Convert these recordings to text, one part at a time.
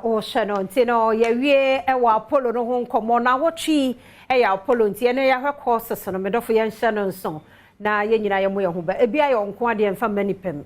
Ɔhyɛ no nti no, yɛwie ɛwɔ Apollo no ho nkɔmmɔ na awɔtwe ɛyɛ Apollo, nti ɛno yɛahwɛ courses no. Medɔfo, yɛnhyɛ no nso na yɛn nyinaa yɛmo yɛn ho ba. Ebi ayɛ nko adeɛ mfa mma nipa mu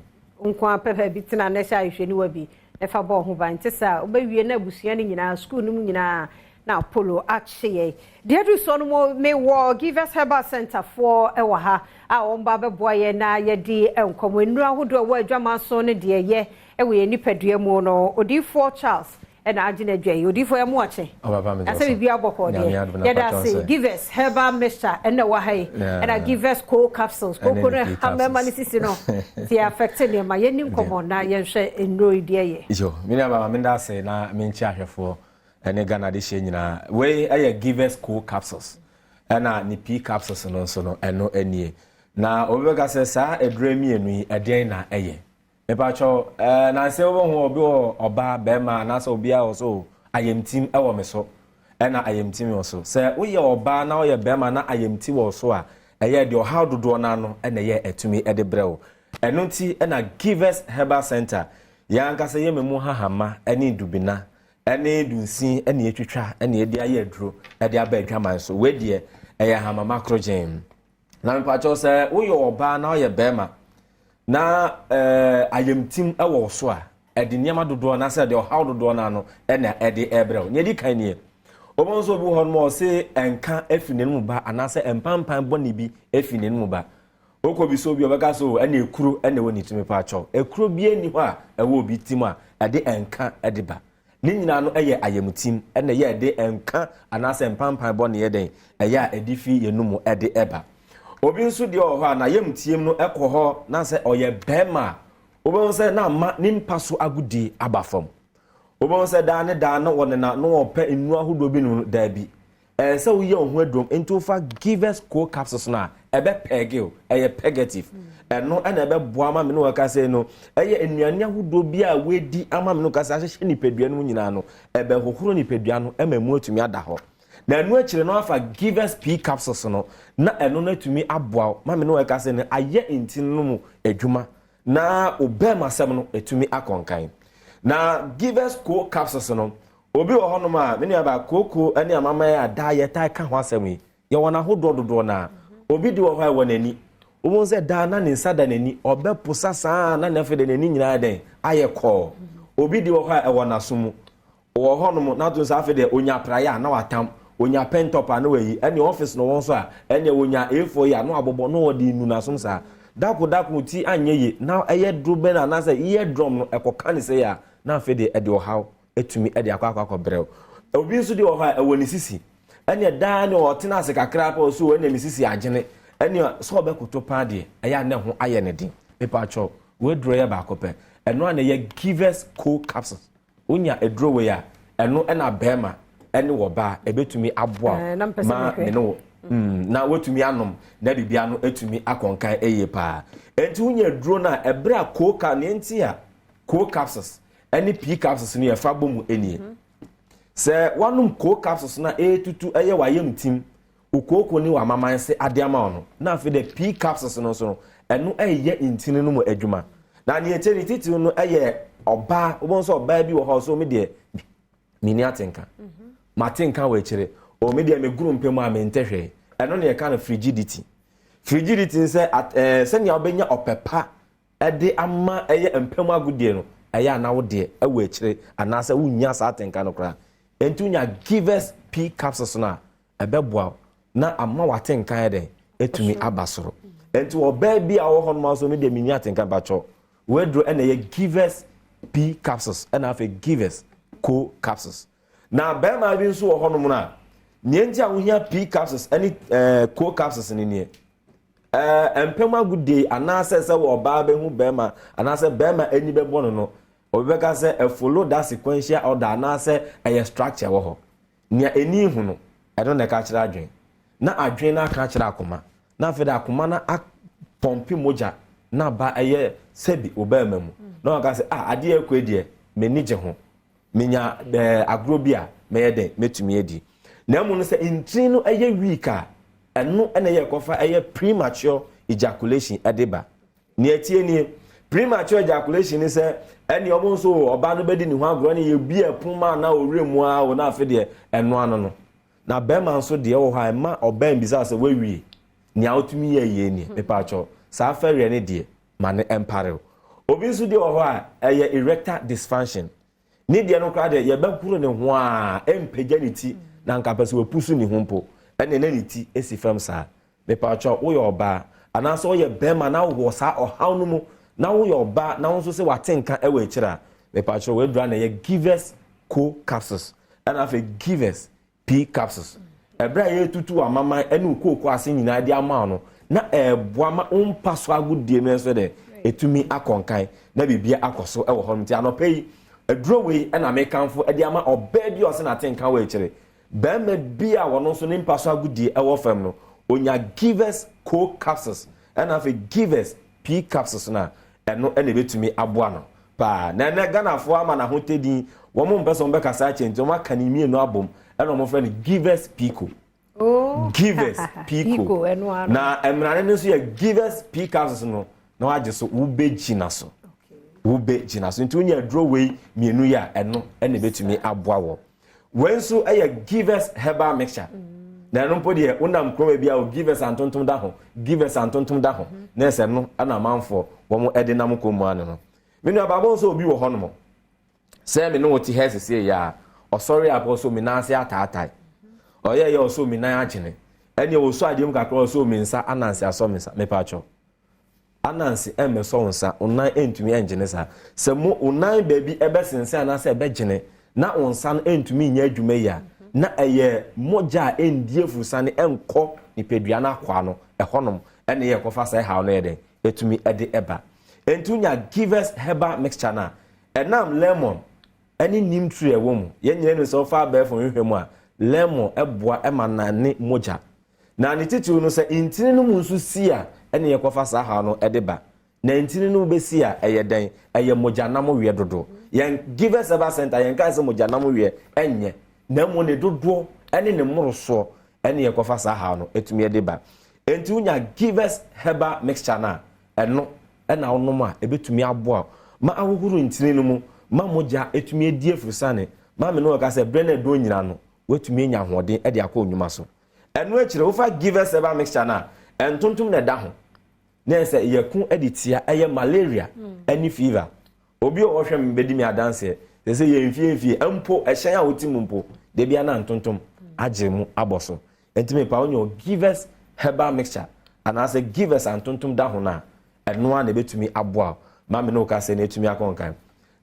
nko apɛpɛ bi tena na ɛhyɛ ahwehwɛniwa bi ɛfa bɔ ho ban. Nti sɛ wobɛwie na abusua no nyinaa, sukuu no mu nyinaa na Apollo akye yɛ deɛ adu soɔ no mu. Mewɔ Givers Herbal Center foɔ ɛwɔ ha a wɔn ba bɛboa yɛn na yɛdi nkɔmmɔ nnuro ahodoɔ ɛwɔ adwama so ne deɛ yɛ ɛwɔ yɛn nipadua mu no. Odiifoɔ Charles ɛna agye n'adwa yi. Odiifoɔ, yɛ mo akye asɛ biribi abɔkɔ deɛ, yɛda ase. Givers Herbal Mixture ɛna ɛwɔ ha yi, ɛna Givers Co capsules koko no ha mmarima no sisi no ti affect nneɛma. Yɛni nkɔmmɔ na yɛnhwɛ nnuro yi deɛ yɛ. Yo, me nua baba, menda ase na menkyi ahwɛfoɔ ɛne Ghana de hyɛ nyinaa. Wei ɛyɛ Givers Co capsules, ɛna ne P capsules no nso no, ɛno nie. Na obi bɛka sɛ saa aduro mmienu yi, ɛdeɛn na ɛyɛ? Mepakyɛw, nansɛ wobɛhu obi wɔ ɔbaa, bɛrima anaasɛ obiara wɔ so, ayamtim ɛwɔ me so, ɛna ayamtim wɔ so. Sɛ woyɛ ɔbaa na woyɛ bɛrima na ayamti wɔ so a, ɛyɛ deɛ ɔhaw dodoɔ no ano ɛna ɛyɛ ɛtumi ɛde brɛ wo. Ɛno nti ɛna Givers Herbal Center, yɛn ankasa yɛ mu hahama ɛne dubina ɛne dunsin ɛne yɛtwitwa ɛne yɛde ayɛ aduro ɛde aba adwaman so. Wei deɛ, ɛyɛ hamama korogyen. Na mepakyɛw, sɛ woyɛ ɔbaa na woyɛ bɛrima na ayamtim ɛwɔ wo so a, ɛde nneɛma dodoɔ na sɛ ɛde ɔhaw dodoɔ no ano ɛna ɛde ɛbrɛ wo. Nea ɛdi kan nie: wɔn nso, obi wɔ hɔ nom a ɔse ɛnka efi n'anum ba anaasɛ mpampan bɔne bi efi n'anum ba. Okɔ bi so, obi ɔbɛka so ɛna ekuro ɛna ɛwɔ ne tumi. Pakyɛw, ekuro bi ani hɔ a ɛwɔ obi tim a ɛde ɛnka ɛde ba. Ne nyinaa no ɛyɛ ayamtim ɛna ɛyɛ ɛde ɛnka anaasɛ mpampan bɔne yɛ den ɛyɛ a ɛde fi yɛn mu ɛde ɛba. Obi nso deɛ wɔ hɔ a n'ayamtiem no ɛkɔ hɔ na sɛ ɔyɛ bɛrima a, wobɛhu sɛ na ama ne mpa so agodie aba fam. Wobɛhu sɛ daa ne daa no wɔnena na wɔpɛ nnuro ahodoɔ bi nom. Daabi, ɛyɛ sɛ woyɛ wo ho adurom. Nti wofa Givers Co capsules no a, ɛbɛ purge o, ɛyɛ purgative. Ɛno ɛna ɛbɛboa ama me ne wɔka sɛ no ɛyɛ nnuane ahodoɔ bi a wɔadi ama me no kasa ahyehyɛ nipadua no mu nyinaa no, ɛbɛhohoro nipadua no ɛma mu atumi ada hɔ. Na ɛno akyire no, afa Givers P capsules no na ɛno no atumi aboa wo ma me ne wɔka sɛ no ayɛ ntini no mu adwuma na obɛɛma asɛm no atumi akɔnkan. Na Givers Co capsules no, obi wɔ hɔnom a, me nua ba, kooko ne amamman a daa yɛtaa ka ho asɛm yi, yɛwɔ n'ahodoɔ dodoɔ. Na obi di wɔ hɔ a ɛwɔ n'ani, wɔn sɛ daa na ne nsa da n'ani, ɔbɛposa saa na ne afei de n'ani nyinaa dɛn ayɛ kɔɔ. Obi di wɔ hɔ a ɛwɔ n'aso mu wɔ hɔnom n'ato nsa, afei deɛ onya praeɛ a na watam, onya pentop a na wayi, ɛne office no wɔn nso a ɛne onya A4 yi a na wabɔbɔ na wɔde nu n'asom saa. Dako dako ti anyɛ yie na ɛyɛ duro bɛn anaasɛ ear drum no ɛkɔka ne sɛ yɛ a, na afei deɛ ɛde ɔhaw etumi ɛde akɔ brɛw. Obi nso deɛ wɔ hɔ a ɛwɔ ne sisi, ɛne daa ne ɔtena ase kakra pɛ ɔso ɛne ne sisi agyene, ɛne sɛ ɔbɛkoto paa deɛ ɛyɛ a ne ho ayɛ ne den. Pepa atwɛw, wɔaduro yɛ baako pɛ, ɛno a na ɛyɛ Givers Co capsules. Wonya aduro wei a, ɛno ɛna bɛrima ɛne wɔbaa ɛbɛtumi aboa ma me ne wo na wotumi anom na biribia no atumi akɔnkan ɛyie paa. Enti wonya aduro no a, ɛberɛ a co nea nti a Co capsules ɛne P capsules no yɛfa bɔ mu nie: sɛ wanom Co capsules no a, ɛɛtutu ɛyɛ wayam tim okooko ne wamaman se ade ama wo no, na afei de P capsules no nso no, ɛno ɛyɛ ntini no mu adwuma. Na nea ɛkyɛ ne titiri no, ɛyɛ ɔbaa. Wobɛhu sɛ ɔbaa bi wɔ hɔ so, mi deɛ mini atenka, mate nka wɔ akyire o, mi deɛ meguru mpɛ mu a mente hwee. Ɛno ne yɛka no frigidity. Frigidity sɛ sɛnea wobɛnya ɔpɛ pa ɛde ama ɛyɛ mpɛ mu agodie no, ɛyɛ anawo deɛ ɛwɔ akyire anaasɛ wonya saa atenka no koraa. Nti wonya Givers P capsules no a, ɛbɛboa na ama wate nka yɛ dɛn ɛtumi aba soro. Nti ɔbaa bi a ɔwɔ hɔ nom nso, mi deɛ mini atenka batwɔ wɔaduro, ɛna ɛyɛ Givers P capsules, ɛna afei Givers Co capsules. Na bɛrima bi nso wɔ hɔnom no a, nea nti a wohia P capsules ɛne Co capsules no nie: mpɛm agodie anaasɛ sɛ wɔ ɔbaa bɛhu bɛrima anaasɛ bɛrima ani bɛbɔ no, obi bɛka sɛ ɛfollow that sequential order anaasɛ ɛyɛ structure wɔ hɔ. Nea ani hu no, ɛno na ɛka kyerɛ adwen, na adwen no aka kyerɛ akoma, na afei de akoma no apɔmpe mogya na ba ɛyɛ sɛbi ɔbɛrima mu na waka sɛ, ah, adeɛ ekɔ deɛ m'ani gye ho, menya agorɔ bi a mɛyɛ dɛn mɛtumi adi. Na emu no, sɛ ntini no ɛyɛ weak a, ɛno ɛna ɛyɛ kɔfa ɛyɛ premature ejaculation ɛde ba. Nea ɛtie nie, premature ejaculation ni sɛ Ɛne ɔmo nso ɔbaa no bɛdi ne ho agorɔ ne yɛbi ɛpon ma na owura mu a wɔ na afe deɛ ɛno ano no. Na bɛrima nso deɛ wɔ hɔ a, ɛma ɔbɛn bisa sɛ wawie nea wotumi yɛ yie nie. Mepatwɔ, saa fɛreɛ ne deɛ ma ne ɛmpare o. Obi nso deɛ wɔ hɔ a ɛyɛ erectile dysfunction. Ne deɛ no koraa deɛ, yɛbɛhoro ne ho a ɛmpagya ne ti na nka pɛ sɛ wapusu ne ho mpo, ɛne ne ti esi fam saa. Mepatwɔ, woyɛ ɔbaa anaasɛ woyɛ bɛrima na wowɔ saa ɔhaw no mu, na woyɛ ɔbaa na wo nso sɛ wate nka ɛwɔ akyire a, mepatwɔ, wadura na ɛyɛ Givers Co capsules ɛna afei Givers P capsules. Ɛberɛ a yɛtutu amaman ɛne kooko ase nyinaa de ama no na ɛɛboa ma wompa so agodie no nso de ɛtumi akɔnkan na biribia akɔ so ɛwɔ hɔ no. Nti anɔpɛ yi, aduro wei ɛna mekamfo ɛde ama ɔbaa bi a ɔsɛ nate nka wɔ akyire, bɛrima bi a wɔno nso ne mpa so agodie ɛwɔ fam no, onya Givers Co capsules ɛna afei Givers P capsules no a, ɛno ɛna ɛbɛtumi aboa no paa. Na ɛnɛ Ghanafoɔ ama n'ahotɛdin, wɔn mpɛ sɛ wɔn bɛkasa akyɛ, nti wɔn aka ne mmienu abom ɛna wɔn frɛ no Givers Pico. Oh. Givers Pico. Pico, ɛno ano. Na mmerane no nso yɛ Givers P capsules no na wagye so wobɛgyina so, wobɛgyina so. Nti wonya aduro wei mmienu yi a, ɛno ɛna ɛbɛtumi aboa wɔ. Wei nso yɛ Givers herbal mixture, na ɛno mpo deɛ, wonam kurom bi a o Givers antontom da ho, Givers antontom da ho, na ɛsɛ no ɛna amanfoɔ wɔn ɛde nam kurom mu ano no. Me nua baabo nso, obi wɔ hɔnom sɛ me ne wo te ha sisi yɛ a, ɔsɔre apɔ so mi nan ase ataatae, ɔyɛ yɛ ɔsɔ mi nan akyene, ɛnna ɔsɔ adeɛ mu kakra, ɔsɔ mi nsa anansi asɔ mi nsa. Mepa atwɔ, anansi ɛmmɛsɔ wo nsa, wo nan ɛntumi ɛngyene saa. Sɛ mo wo nan baabi ɛbɛsensɛn anaasɛ ɛbɛgyene na wo nsa no ɛntumi nyɛ adwuma yi a, na ɛyɛ mogya a ɛndi afurusane ɛnkɔ nipadua no akoa no ɛhɔnom, ɛne yɛ kɔfa saa ɛhaw no yɛ dɛn ɛtumi ɛde ɛba. Ɛnti wonya Givers herbal mixture no a, ɛnam lemon ɛne neem tree ɛwɔ mu. Yɛn nyinaa nim sɛ wofa abɛɛfo nhwehwɛ mu a, lemon ɛboa ɛma nane mogya, na ne titiriw no, sɛ ntini no mu nso si a, ɛne yɛkɔfa saa haw no ɛde ba. Na ntini no bɛsi a, ɛyɛ dɛn? Ɛyɛ mogyanam weɛ dodo. Yɛn Givers Herbal Center, yɛn kaa sɛ mogyanam weɛ ɛnyɛ, na mmom ne dodoɔ ɛne ne mmorosoɔ ɛne yɛkɔfa saa haw no ɛtumi ɛde ba. Enti wonya Givers herbal mixture no a, ɛno ɛna wonom a, ɛbɛtumi aboa ma ahohoro ntini no mu ma mogya ɛtumi adi afurusane maame no. Wɔka sɛ berɛ no ɛdɔn nyina no, woatumi anya ahoɔden ɛde akɔ nnwuma so. Ɛno akyire, wofa Givers herbal mixture no a, ɛntontom na ɛda ho na ɛsɛ yɛko de tia ɛyɛ malaria ɛne fever. Obi a ɔhwɛ me bɛdi me adanseɛ sɛ yɛ mfie mfie mpo, ɛhyɛn a wote mu mpo de bia na ntontom agye mu abɔ so. Nti mepa, wonya Givers herbal mixture anaasɛ Givers antontom da ho no a, ɛno a na ɛbɛtumi aboa maame ne woka sɛ na ɛtumi akɔ nkan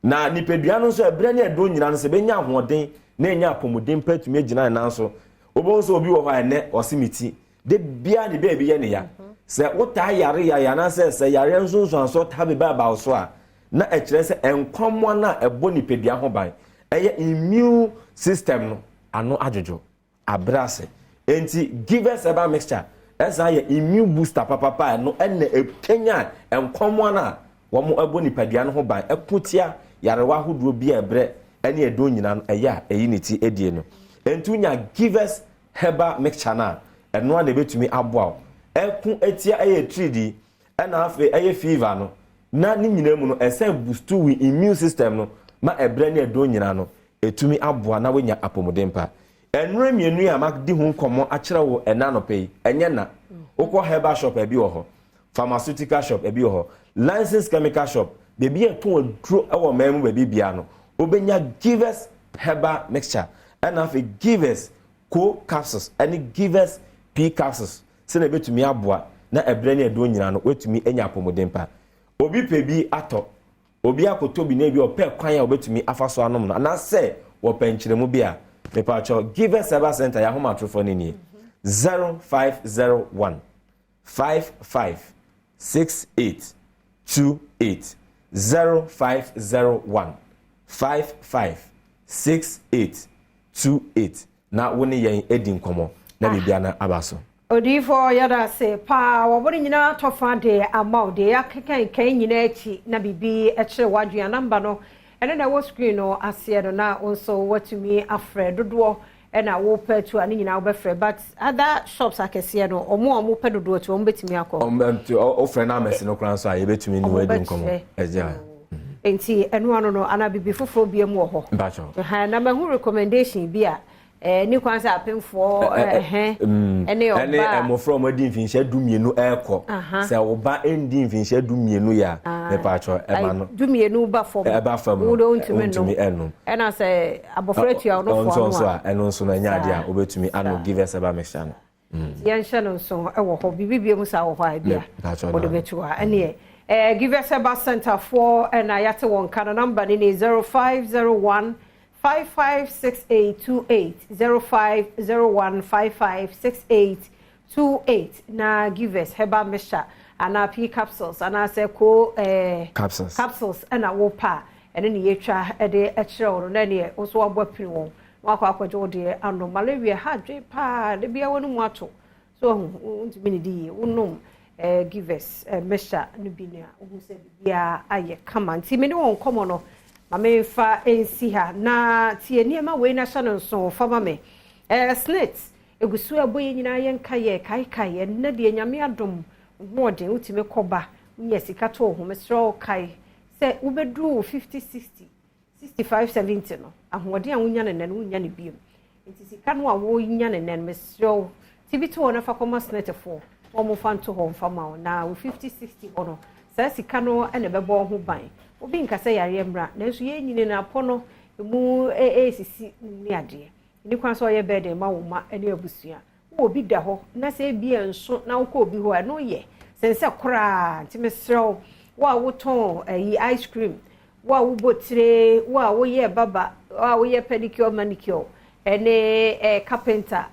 na nipadua no nso ɛberɛ ne ɛdɔn nyina no sɛ bɛnya ahoɔden na ɛnya apɔmuden pa atumi agyina ne nan so. Wobɛhu sɛ obi wɔ hɔ a, ɛnɛ ɔse me ti de bia ne baabi yɛ ne ya. Sɛ wotaa yare yare anaasɛ sɛ yare nsonsansoɔ taa beba aba wo so a, na ɛkyerɛ sɛ nkwamoa no a ɛbɔ nipadua ho ban, ɛyɛ immune system no, ano adwodwo abrɛ ase. Nti Givers herbal mixture ɛsan yɛ immune booster papapa. Ɛno ɛna ɛkenya nkwamoa no a wɔn ɛbɔ nipadua no ho ban, ɛko tia yarewa ahodoɔ bi a ɛbrɛ ɛne ɛdɔn nyinaa no ɛyɛ a ɛyi ne ti edie no. Nti wonya Givers herbal mixture no a, ɛno a na ɛbɛtumi aboa wo ɛko etia ɛyɛ tiridi ɛna afei ɛyɛ fever no. Na ne nyinaa mu no, ɛsɛ boost wo immune system no ma ɛbrɛ ne ɛdɔn nyinaa no ɛtumi aboa na woanya apɔmuden pa. Ɛnura mmienu yi a madi ho nkɔmmɔ akyerɛ wo ɛna anɔpɛ yi, ɛnyɛ na wokɔ herbal shop, ebi wɔ hɔ, pharmaceutical shop ebi wɔ hɔ, licensed chemical shop, beebi a ɛtɔn aduro ɛwɔ mmaa mu baabi bia no, wobɛnya Givers herbal mixture ɛna afei Givers Co capsules ɛne Givers P capsules, sɛnɛ ebɛtumi aboa na ɛbrɛ ne ɛdɔn nyinaa no wɔatumi anya apɔmuden pa. Obi pɛ bi atɔ, obi akɔtɔ bi na ebi ɔpɛ kwan a obɛtumi afa so anom no anaasɛ wɔpɛ nkyerɛmu bi a, mepatwɛ, Givers Herbal Center yɛ ahomatorofoɔ no nie: 0501 55 68 28, 0501 55 68 28, na wo ne yɛn adi nkɔmmɔ na biribia no aba so. Odiyifoɔ, yɛda ase paa. Wɔbɔ nyinaa tɔfa de ama wo deɛ yɛakenkan nyinaa akyi na biribi kyerɛ w'adwene a, number no ɛno na ɛwɔ screen no aseɛ no, na wo nso woatumi afrɛ. Dodoɔ ɛna wopɛ tu a, ne nyinaa wobɛfrɛ, but other shops akɛseɛ no, ɔmo a ɔmo pɛ dodoɔ tu, ɔmo bɛtumi akɔ. Wofrɛ no amɛsi no koraa nso a, yɛbɛtumi ne wadi nkɔmmɔ ɛgya. Nti ɛno ano no anaa biribi foforɔ bi mu wɔ hɔ? Mpakyɛw. Ɛhɛn, na mahu recommendation bi a ni kwan sɛ apemfoɔ ɛhɛn ɛne ɔbaa. Ɛne mmɔfra a wɔadi mfinhyia 12 ɛrekɔ. Sɛ ɔba ndi mfinhyia 12 yɛ a, mepakyɛw, ɛma no. 12 ba fam. Ɛba fam no. Wo de wontumi nom. Wontumi ɛnom. Ɛna sɛ abɔfra tua ɔno fo ano nso a, ɛno nso no ɛnyɛ adeɛ a wobɛtumi anom Givers Herbal Mixture no. Yɛnhyɛ no nso ɛwɔ hɔ. Biribi bio mu saa wɔ hɔ a ebi a wɔde bɛto hɔ a, ɛneɛ Givers Herbal Center foɔ ɛna yɛate wɔn ka no. Number ne 0501 556828, 0501 556828, na Givers Herbal Mixture anaa P capsules anaasɛ ko capsules. Capsules ɛna wɔpa a, ɛno ne yɛtwa ɛde ɛkyerɛ wɔn no, na ɛneɛ nso wabɔ apini wɔn na wakɔ akɔgye wo deɛ ano. Malaria ha adwe paa de bia wɔn mu ato so, ɔho ntumi ne di yie. Wonom Givers mixture no bi nea wohu sɛ biribiara ayɛ kama. Nti me ne wɔn nkɔmmɔ no, ma memfa nsi ha na tie nneɛma wei na hyɛ no nso fama me. SSNIT egu so ɛbɔ yɛn nyinaa, yɛn nka yɛ kaekae. Ɛnnɛ deɛ, Nyame adom, hoɔden wotumi kɔba, wonya sika to wo ho. Mesrɛ wo, kae sɛ wobɛduru 50, 60, 65, 70 no, ahoɔden a wonya no nnɛ no, wonya no biom. Nti sika no a wonya no nnɛ no, mesrɛ wo, ti bi to hɔ na fa kɔma SSNITfoɔ na wɔn fa nto hɔ mfa ma wo. Na wo 50, 60 hɔ no, saa sika no ɛna ɛbɛbɔ wo ho ban. Obi nka sɛ yareɛ mmra, nanso yɛn nyini no apɔ no emu ɛɛsisi ne adeɛ ne kwan sɛ ɔyɛ bɛɛden ma wo ma ne abusua. Wowɔ bi da hɔ na sɛ ebi nso na wokɔ obi hɔ a, ɛno yɛ sɛnsɛ koraa. Nti mesrɛ wo, wo a wotɔn ɛyi ice cream, wo a wobɔ tire, wo a woyɛ barber, wo a woyɛ pedicure, manicure, ɛne carpenter,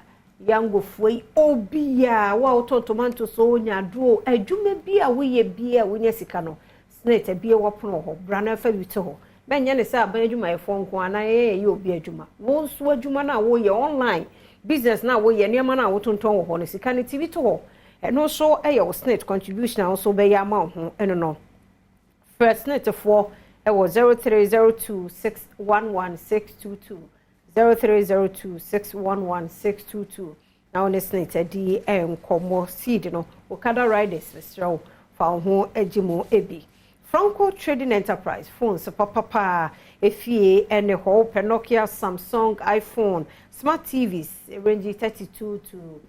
yangofoɔ yi, obiaa, wo a wotɔn tomato so, nyaduro, adwuma bi a woyɛ bi a wonya sika no, SSNIT abie wɔpono hɔ, bra na fa bi to hɔ. Mɛnyɛ ne sɛ aban adwumayɛfoɔ nko anaa yɛyɛ obi adwuma. Wo nso adwuma no a woyɛ, online business no a woyɛ, nneɛma no a wotontɔn wɔ hɔ no, sika no ti bi to hɔ. Ɛno nso yɛ wo SSNIT contribution a wo nso wobɛyɛ ama wo ho. Ɛno no, frɛ SSNITfoɔ ɛwɔ 0302 611 622, 0302 611 622, na wo ne SSNIT adi nkɔmmɔ. Seed no, Okada riders, mesrɛ wo, fa wo ho agye mu ebi. Franco Trading Enterprise, phones papapa efie ɛne hɔ. Wopɛ Nokia, Samsung, iPhone, smart TVs range 32 to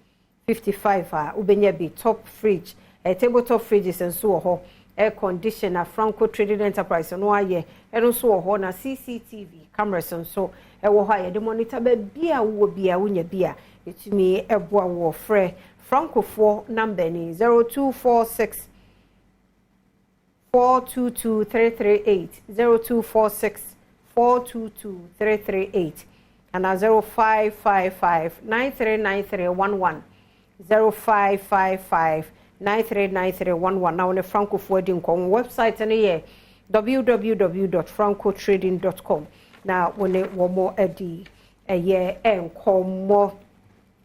55 a, wobɛnya bi. Top fridge, table top fridges nso wɔ hɔ. Air condition a Franco Trading Enterprise no ayɛ, ɛno nso wɔ hɔ. Na CCTV cameras nso ɛwɔ hɔ a yɛde monitor baabi a wowɔ bi a wonya bi a ɛtumi ɛboa wɔ. Frɛ Francofoɔ number ni 0246 422 338, 0246 422 338, ana 0555 939311, 0555 939311, na wo ne Francofoɔ adi nkɔmmɔ. Website no yɛ www.francotrading.com na wo ne wɔn adi ɛyɛ nkɔmmɔ.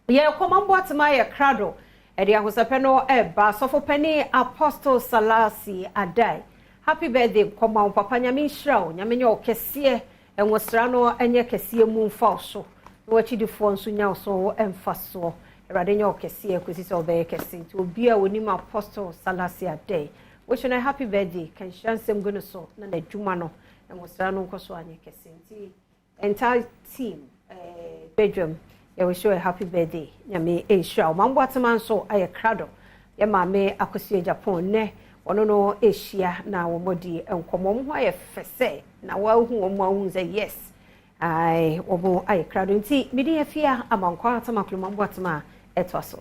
Yɛ kɔmambo atema yɛ krado ɛde ahosɛpɛ no ɛba. Sɔfo panin Apostle Salasi Adai, happy birthday nkɔmɔ wo papa. Nyame nhyira wo, Nyame nyɛ wo kɛseɛ, nwosra no nyɛ kɛseɛ mu mfa wo so, na wakyidifoɔ nso nya wo so mfa soɔ. Awurade nyɛ wo kɛseɛ kɔsi sɛ wobɛyɛ kɛse. Nti obi a onim Apostle Salasi Adai, wɔhyɛ no happy birthday, ka nhyira nsɛm gu no so na n'adwuma no, nwosra no nkɔ so anyɛ kɛse. Nti entire team bedroom, yɛwɔ you a happy birthday. Nyame nhyira wo. Mambo atema nso ayɛ krado. Yɛ maame Akosua Japan nnɛ ɔno no ahyia na wɔn di nkɔmmɔ. Wɔn ho ayɛ fɛ sɛ na wɔahu wɔn ahu sɛ yes, ae, wɔn ayɛ krado. Nti mede afia ama nkɔ atama kuro mambo atema ɛtoa so.